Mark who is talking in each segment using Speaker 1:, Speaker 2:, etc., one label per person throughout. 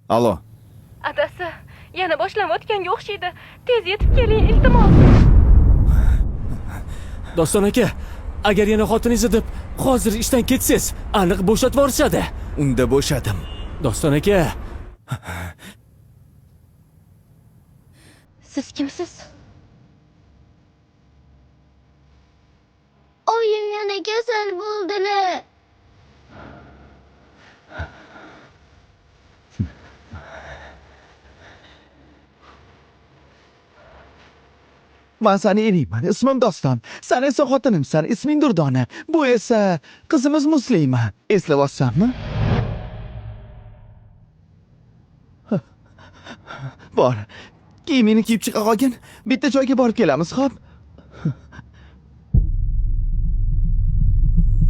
Speaker 1: Alo.
Speaker 2: Adasi, yana boshlanayotganga o'xshaydi. Tez yetib keling, iltimos.
Speaker 3: Doston aka, agar yana xotiningizni deb hozir ishdan ketsangiz, aniq bo'shatib yuborishadi.
Speaker 1: Unda bo'shadim.
Speaker 3: Doston aka,
Speaker 2: Siz kimsiz?
Speaker 4: Oyim yana kasal bo'ldilar.
Speaker 5: Man sani eringman, ismim Doston. San esa xotinimsan, isming Durdona. Bu esa qizimiz Muslima. Eslayapsanmi? Bor. Kiyimingni kiyib chiqa qolgin. Bitta joyga borib kelamiz, xo'p?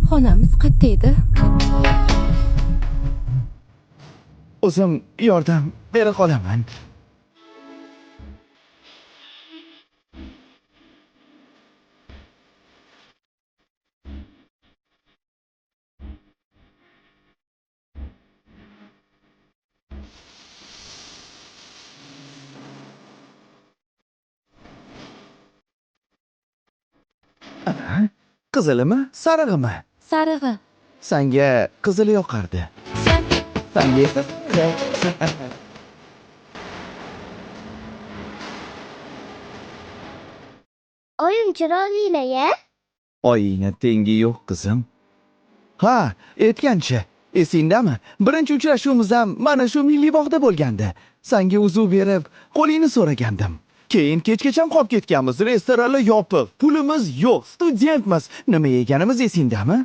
Speaker 2: Xonamiz qayerda edi?
Speaker 5: O'zim yordam bera qolaman. Qizilimi, sarig'imi?
Speaker 2: Sarig'i.
Speaker 5: Sanga qizili yoqardi. Sanga esa
Speaker 4: Oyim chiroyli-ya.
Speaker 5: Oyingni tengi yo'q, qizim. Ha, aytgancha, esingdami? Birinchi uchrashuvimiz ham mana shu milliy bog'da bo'lgandi. Sanga uzuv berib, qo'lingni so'ragandim. Keyin kechgacha qolib ketganmiz. Restoranlar yopiq, pulimiz yo'q, studentmiz. Nima yeganimiz esingdami?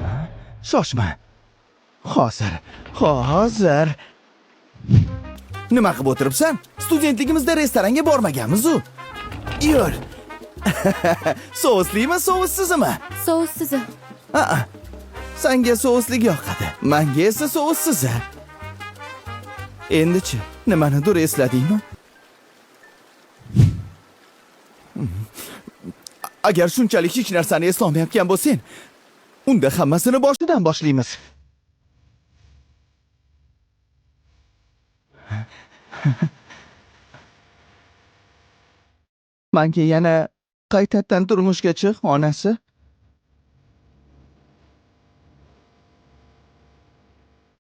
Speaker 5: Ha? Shoshma. Hozir, hozir.
Speaker 1: Nima qilib o'tiribsan? Studentligimizda restoranga bormaganmiz-u. Yur. Souslimi, soussizmi?
Speaker 2: Soussizi.
Speaker 1: A-a. Sanga souslik yoqadi. Menga esa soussizi. Endichi, nimanidir esladingmi? Agar shunchalik hech narsani eslolmayotgan bo'lsang, unda hammasini boshidan boshlaymiz.
Speaker 5: Menga yana qaytadan turmushga chiq, onasi.